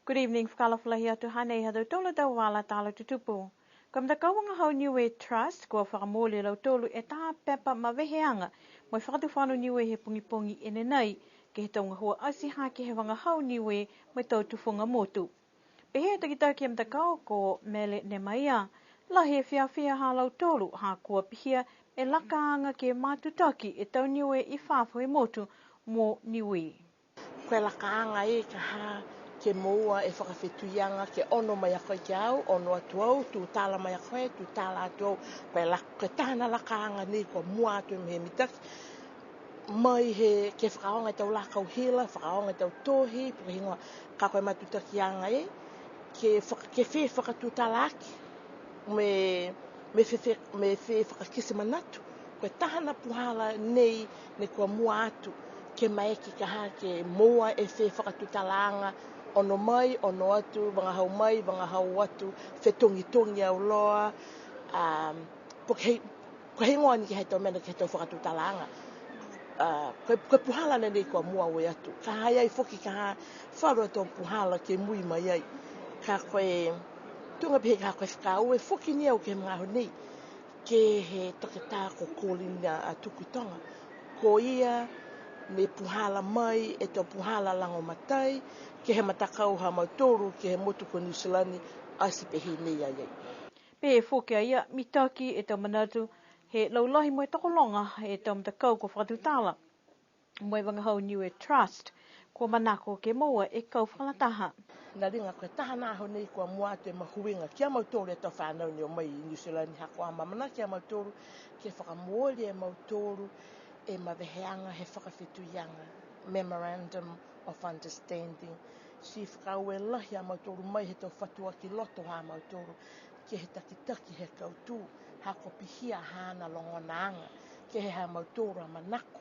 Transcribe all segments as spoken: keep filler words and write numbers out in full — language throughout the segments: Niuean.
Good evening, fakaalofa lahi atu. Hanei ha tautolu a tau vala tala tutupu. Ko e matakau vagahau Niue Trust, kua fakamooli e lautolu e taha pepa maveheaga mo e Fakatufono Niue he pogipogi i ne nai, ke he tau gahua ati hake he vagahau Niue mo e tau tufuga motu. Pehē e takitaki he matakau ko Mele Nemaia, lahi e fiafia ha lautolu, ha kua pihia e lakaaga ke matutaki e tau Niue i fafo he motu mo Niue. Ko e lakaaga e ka ha ke moua e fakafetuiaga ke ono mai a koe ki a au, ono atu au, tutala mai a koe, tutala atu au. Ko e la-, ko e taha a lakaaga nei kua mua atu e he mitaki. Mai he, ke fakaaoga e tau lakau hila, fakaaoga e tau tohi, po ke heigoa, ka ko e matutakiaga e, ke faka-, ke fefakatutalaaki, mo e, mo e fe-, fe-, mo e fefakakite manatu. Ko e taha a puhala nei, ne kua mua atu, ke maeke ka ha ke moua e fefakatutalaaga, ono mai, ono atu, vagahau mai, vagahau atu, fetogitogi auloa, um, po ke, ko e heigoa ni ke he tau mena ke he tau fakatutalaaga. A, ko e, ko e puhala nei kua mua ue atu. Ka ha i ai foki ka ha falu a tau puhala ke mui mai ai. Ka ko e, tuga pehē ka ko e fakaaue foki ni au ke he magaaho nei. Ke he toketā ko Colin a, a Tukuitoga. Ko ia ne puhala mai e tau puhala lagomatai, ke he matakau ha mautolu, ke he motu ko Niu Silani, ati pehē nei a ia. Pehē foki a ia, mitaki e tau manatu he laulahi mo e tokologa e tau matakau kua fakatutala mo e vagahau Niue Trust, kua manako ke moua e kau fakalataha. Na liga ko e taha a aho nei kua mua atu e mahuiga ki a mautolu e tau fanau ne o mai i Niu Silani, ha kua amaamanaki a mautolu ke fakamooli e mautolu e maveheaga he fakafetuiaga, Memorandum of Understanding. Ti fakaaue lahi a mautolu mai he tau fatuaki loto ha mautolu ke he takitaki he kautū, ha kua pihia haana logonaaga, ke he ha mautolu a manako,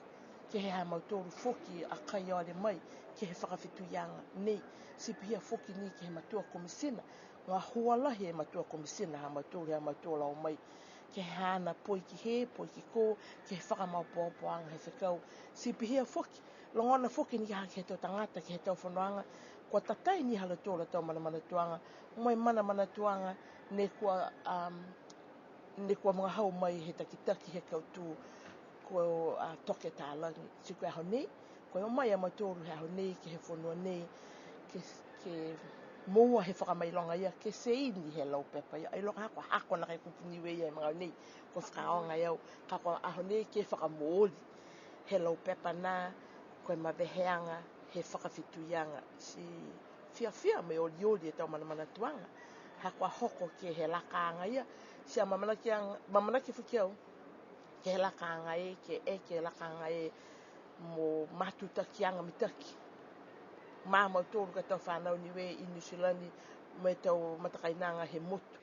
ke he ha mautolu foki a kai ole mai, ke he fakafetuiaga nei, ti pihia foki ni ke he matua komisina, gahua lahi e matua komisina ha mautolu, ha mautolu o mai, ke he haana poi ki hē, poi ki kō, ke he fakamaopoopoaga he fekau, ti pihia foki, logona foki ni ha ke he tau tagata, ke he tau fonoaga, kua tatai ni ha lautolu a tau manamanatuaga, mo e manamanatuaga, ne kua, um, ne kua vagahau mai he takitaki he kautū, ko, a, Toke Talagi, ti ko e aho nei, ko e o mai a mautolu he aho nei, ke he fonua nei, ke, ke moua he fakamailoga ia, ke saini he laupepa ia, ai loga ha kua hako nākai kupu Niue ia he magaaho nei, kua fakaaoga e au, ka ko e aho nei ke fakamooli he laupepa nā, ko e maveheaga he fakafetuiaga, ti fiafia mo e olioli e tau manamanatuaga, ha kua hoko ke he lakaaga ia, ti amaamanaki aga, amaamanaki foki au, ke he lakaaga e, ke eke e lakaaga e, mo matutakiaga mitaki. Ma mautolu ko e tau fanau Niue i Niu Silani, mo e tau matakainaga he motu.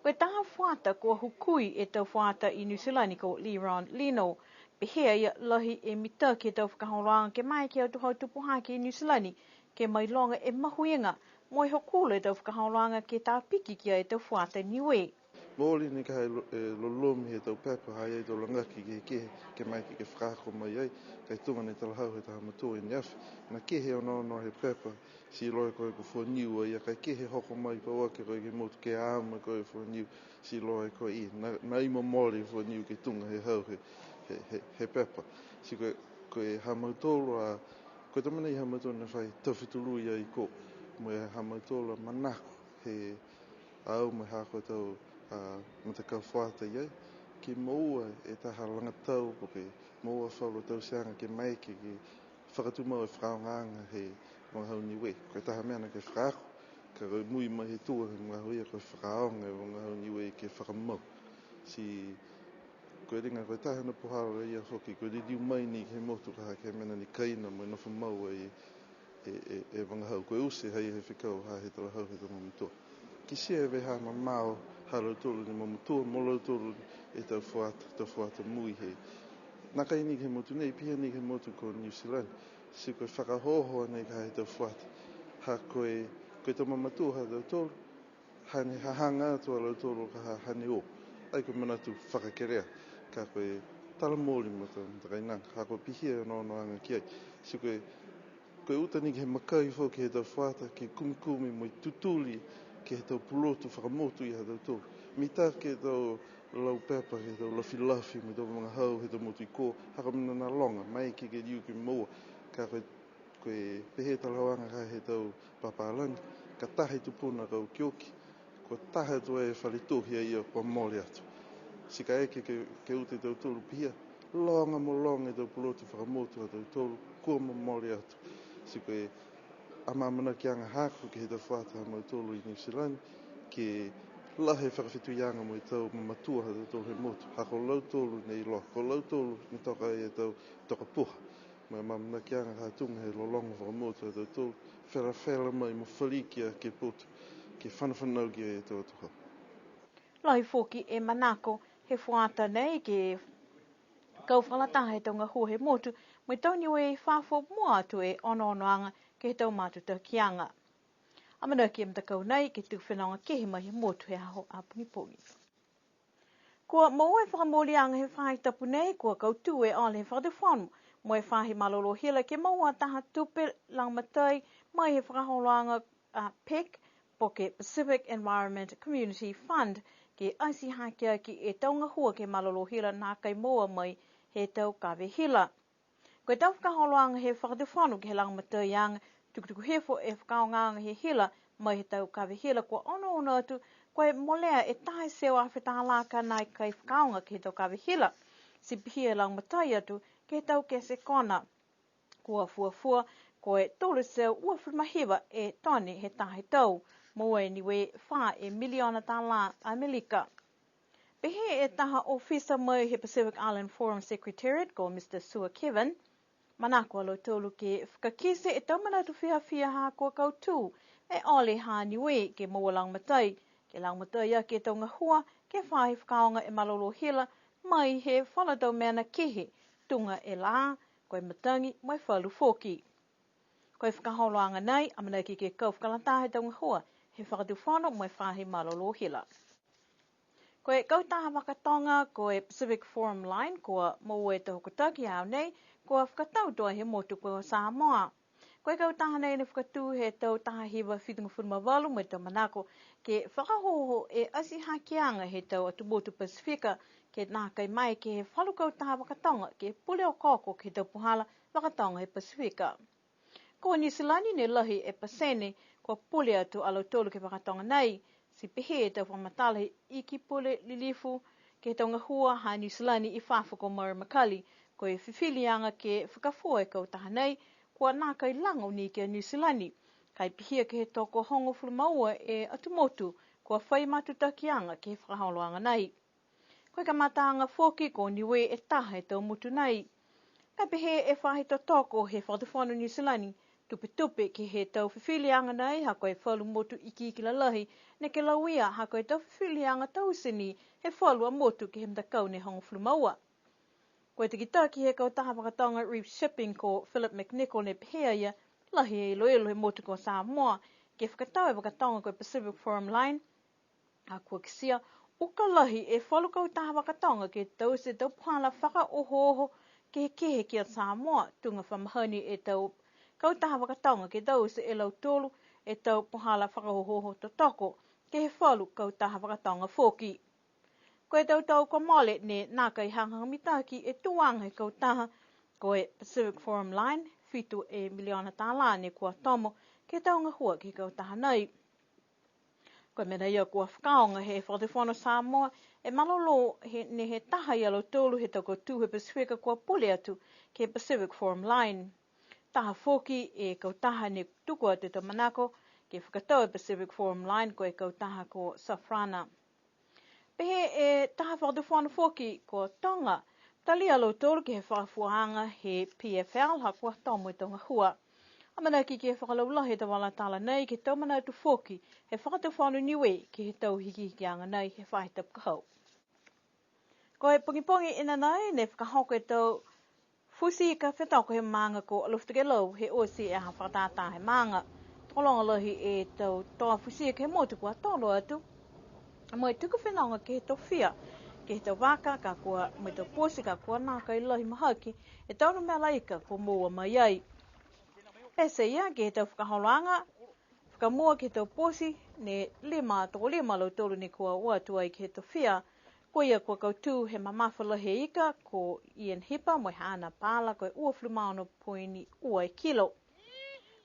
Ko e taha fuata kua hukui e tau fuata i Niu Silani ko Leron Lino. Pehē a ia lahi e mitaki he tau fakaholoaga ke maeke atu hau tupu hake i Niu Silani, ke mailoga e mahuiga, mo e hokulo e tau fakaholoaga ke tāpiki ki ai e tau fuata Niue. Mooli ni ka ha e lo-, e lolomi he tau pepa, ha i ai e tau lagaki kehekehe, ke maeke ke fakaako mai ai, ka e tuga ne talahau he taha matua i ne afi, na kehe e onoono he pepa, ti iloa e koe ko e fua niu a ia, ka e kehe hoko mai pauaki a koe ke he motu ke amo e koe e fua niu, ti iloa e koe i, na, nai momole e fua niu ke tuga he hau he, he, he, he pepa. Ti ko e, ko e ha mautolu a, ko e tau mena ia ha mautolu ne fai tau fetului ai ko, mo e ha mautolu a manako he au mo e ha ko e tau, a, matakau fuata i ai, ke moua e taha lagatau, po ke moua falu tauteaga ke maeke ke fakatumau e fakaaogaaga he vagahau Niue. Ko e taha mena ke fakaako, ka ko e mui mai he tua he magaaho ia ko e fakaaoga e vagahau Niue ke fakamau. Ti ko e liga ko e taha a puhala ia foki, ko e liliu mai ni ke he motu ka ha ke he mena ni kaina mo e nofo mau ai e, e, e vagahau, ko e oti ha ia he fekau ha he talahau he tau mamatua. Kitia e vahā mamao ha lautolu ne mamatua, mo lautolu e tau fuata, tau fuata mui he. Nākai ni ke he motu nei, pihia ni ke he motu ko Niu Silani. Ti ko e fakaohooho nei ka ha he tau fuata. Ha ko e, ko e tau mamatua ha lautolu, hane hahaga atu a lautolu ka ha, hane o. Ai ko e manatu fakakelea, ka ko e tala mooli mo e tau matakainaga, ha ko e pihia e onoonoaga ki ai. Ti ko e Ko e uta ni ke he makai foki he tau fuata, ke kumikumi mo e tutuli ke he tau pulotu fakamotu ia ha tautolu. Mitaki e tau laupepa, ke he tau lafilafi, mo e tau vagahau he tau motu i kō, ha ko e mena nā loga, maeke ke liu ke moua. Ka ko e, ko e pehē talahauaga ka he tau papālagi, ka taha e tupuna ka okioki, kua taha atu e fale tohi a ia kua mole atu. Ti kaeke ke, ke uta e tautolu pihia, loga mo loga e tau pulotu fakamotu ha tautolu, kua momole atu. Ti ko e amaamanakiaga haaku ke he tau fuata ha mautolu i Niu Silani, ke lahi e fakafetuiaga mo e tau mamatua ha tautolu he motu, ha ko lautolu ne iloa, ko lautolu ne toka e tau tokapuha. Mo e amaamanakiaga ha tuga he lologo fakamotu ha tautolu, felafela mai mo falikia ke potu, ke fanafanau ki ai e tau atuhau. Lahi foki e manako he fuata nei ke kau fakalataha he tau gahua he motu, mo e tau Niue i fafo mua atu e onoonoaga ke he tau matutakiaga. Amanaki e matakau nei ke tuku fenoga kehe mai he motu he aho a pogipogi. Kua moua e fakamooliaga he faahi tapu nei, kua kautū e ole he fakatufono mo e faahi malolō hila ke moua taha tupe lagomatai mai he fakaholoaga a PEC, po ke Pacific Environment Community Fund, ke atihake aki e tau gahua ke he malolō hila nākai moua mai he tau kave hila. Ko e tau fakaholoaga he fakatufono ke he lagomataiaga, tukutuku hifo e fakaaogaaga he hila mai he tau kave hila kua onoono atu, ko e molea e taha e teau afe tālā ka nākai fakaaoga ke he tau kave hila. Ti pihia e lagomatai atu ke he tau kese kona. Kua fuafua, ko e tolu e teau uafulu ma hiva e tone he taha e tau, moua e Niue fā e miliona tālā Amelika. Pehē e taha ofisa mai he Pacific Island Forum Secretariat ko Mr Sua Kevin, manako a lautolu ke fakakite e tau manatu fiafia ha kua kautū e ole ha Niue ke moua lagomatai, ke lagomatai aki e tau gahua, ke faahi fakaaoga e malolō hila, mai he falu tau mena kehe, tuga e lā, ko e matagi, mo e falu foki. Ko e fakaholoaga nei, amanaki ke kau fakalataha e tau gahua he fakatufono mo e faahi malolō hila. Ko e kautaha vakatoga, ko e Pacific Forum Line, kua moua e tau hokotaki he aho nei, kua fakatau tuai he motu ko Samoa. Ko e kautaha nei ne fakatū he tau taha hiva fitugofulu ma valu mo e tau manako ke fakaohooho e atihakeaga he tau atu motu Pasifika, ke nākai maeke he falu kautaha vakatoga ke pule okooko ke he tau puhala vakatoga he Pasifika. Ko Niu Silani ne lahi e pasene kua pule atu a lautolu ke he vakatoga nei, ti pehē e tau fakamatala he Iki Pule Lilifu ke he tau gahua ha Niu Silani i fafo ko Murray McCully, ko e fifiliaga ke fakafua e kautaha nei, kua nākai lago ni ki a Niu Silani. Ka e pihia ke he toko hogofulu ma ua e atu motu kua fai matutakiaga ke he fakaholoaga nei. Ko e kamataaga foki ko Niue e taha he tau motu nei. Ka e pehē e faahi totoko he Fakatufono Niu Silani, tupetupe ke he tau fifiliaga nei, ha ko e falu motu ikiiki lalahi, neke lauia, ha ko e tau fifiliaga taute ni he falu a motu ke he matakau ne hogofulu ma ua. Ko e takitaki he kautaha vakatoga Reef Shipping ko Philip McNichol ne pehē a ia, lahi e iloilo he motu ko Samoa, ke fakatau e vakatoga ko e Pacific Forum Line, ha kua kitia, uka lahi e falu kautaha vakatoga ke taute e tau puhala fakaohooho kehekehe ki a Samoa, tuga fa mahani e tau kautaha vakatoga ke taute e lautolu e tau puhala fakaohooho totoko ke he falu kautaha vakatoga foki. Ko e tau tau kua mole ne nākai hagahaga mitaki e tuaga he kautaha, ko e Pacific Forum Line, fitu e miliona tālā ne kua tomo ke he tau gahua ke he kautaha nei. Ko e mena ia kua fakaaoga he Fakatufono Samoa e malolō he, ne he taha ia lautolu he tau kautū he Pasifika kua pule atu ke he Pacific Forum Line. Taha foki e kautaha ne tuku atu e tau manako ke fakatau e Pacific Forum Line ko e kautaha ko Safrana. Pehē e taha fakatufono foki ko Toga, talia a lautolu ke he fakafuaaga he P F L ha kua tomo e tau gahua. Amanaki ke fakalaulahi e tau vala tala nei ke he tau manatu foki he Fakatufono Niue ke he tau hikihikiaga nei he faahi tapu ka hau. Ko e pogipogi i nanai ne fakahoko e tau futi ika fetoko he maaga ko Alofi Tokelau he oti e aho fakatātā he maaga. Tokologa lahi e tau toa futi ika he motu kua tolo atu. Mo e tuku fenoga ke he tofia, ke he tau vaka, ka kua, mo e tau poti, ka kua nākai lahi mahaki e tau numela ika kua moua mai ai. Pete ia ke he tau fakaholoaga, fakamua ke he tau poti, ne lima, tokolima a lautolu ne kua o atu ai ke he tofia. Ko ia kua kautū he mamafa lahi e ika ko Ian Hipa mo e haana paala ko e uafulu ma ono poini ua e kilo.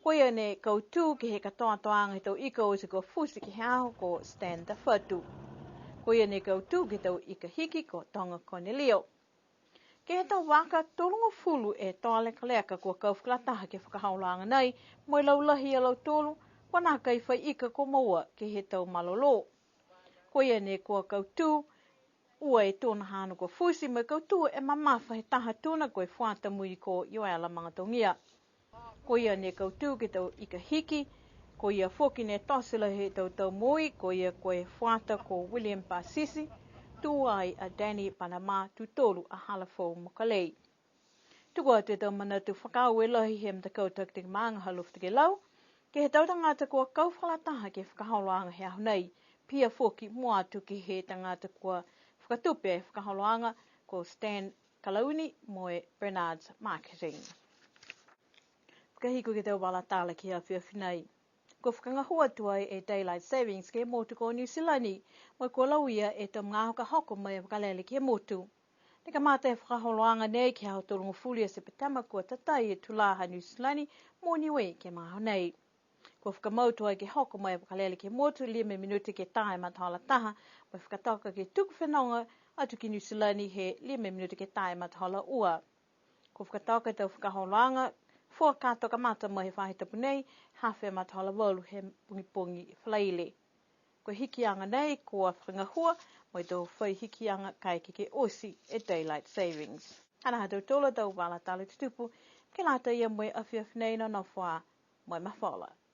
Ko ia ne kautū ke he katoatoaga he tau ika oti kua futi ke he aho ko Stan Tafatu. Ko ia ne kautū ke he tau ika hiki ko Toga Cornelio. Ke he tau vaka tolugofulu e toa lekaleka kua kau fakalataha ke he fakaholoaga nei, mo e laulahi ia lautolu, kua nākai fai ika kua moua ke he tau malolō. Ko ia ne kua kautū, ua e tuna haana kua futi, mo e kautū e mamafa he taha tuna ko e fuata mui ko Ioela Magatogia. Ko ia ne kautū ke he tau ika hiki, ko ia foki ne tote lahi he tau tau moui, ko ia ko e fuata ko William Pasisi, tū ai a Danny Panama, tū tolu a Halafou Mokalei. Tuku atu e tau manatu fakaaue lahi he matakau takitaki maaga ha Alofi Tokelau, ke he tau tagata kua kau fakalataha ke he fakaholoaga he aho nei, pihia foki mua atu ke he tagata kua fakatupe e fakaholoaga ko Stan Kalauni mo e Bernard Marketing. Fakahiku ke he tau vala tala ke he afiafi nei. Kua fakagahua atu ai e Daylight Savings ke he motu ko Niu Silani, mo e kua lauia e tau magaaho ka hoko mai e vakalele ke he motu. Ne kamata e fakaholoaga nei ke he aho tolugofulu ia Sepetema kua tatai e tulā ha Niu Silani mo Niue ke he magaaho nei. Kua fakamau tuai ke hoko mai e vakalele ke he motu, lima e minute ke tā e matahola taha, mo e fakatoka ke tuku fenoga atu ki Niu Silani he lima e minute ke tā e matahola ua. Kua fakatoka e tau fakaholoaga, fua katoa kamata mai he faahi tapu nei, hafa e matahola valu he pogipogi Falaile. Ko e hikiaga nei, kua fakagahua, mo e tau fai hikiaga kaeke ke oti e Daylight Savings. Hanā ha tautolu a tau vala tala tutupu, ke lata ia mo e afiafi nei, nonofo ā, mo e mafola.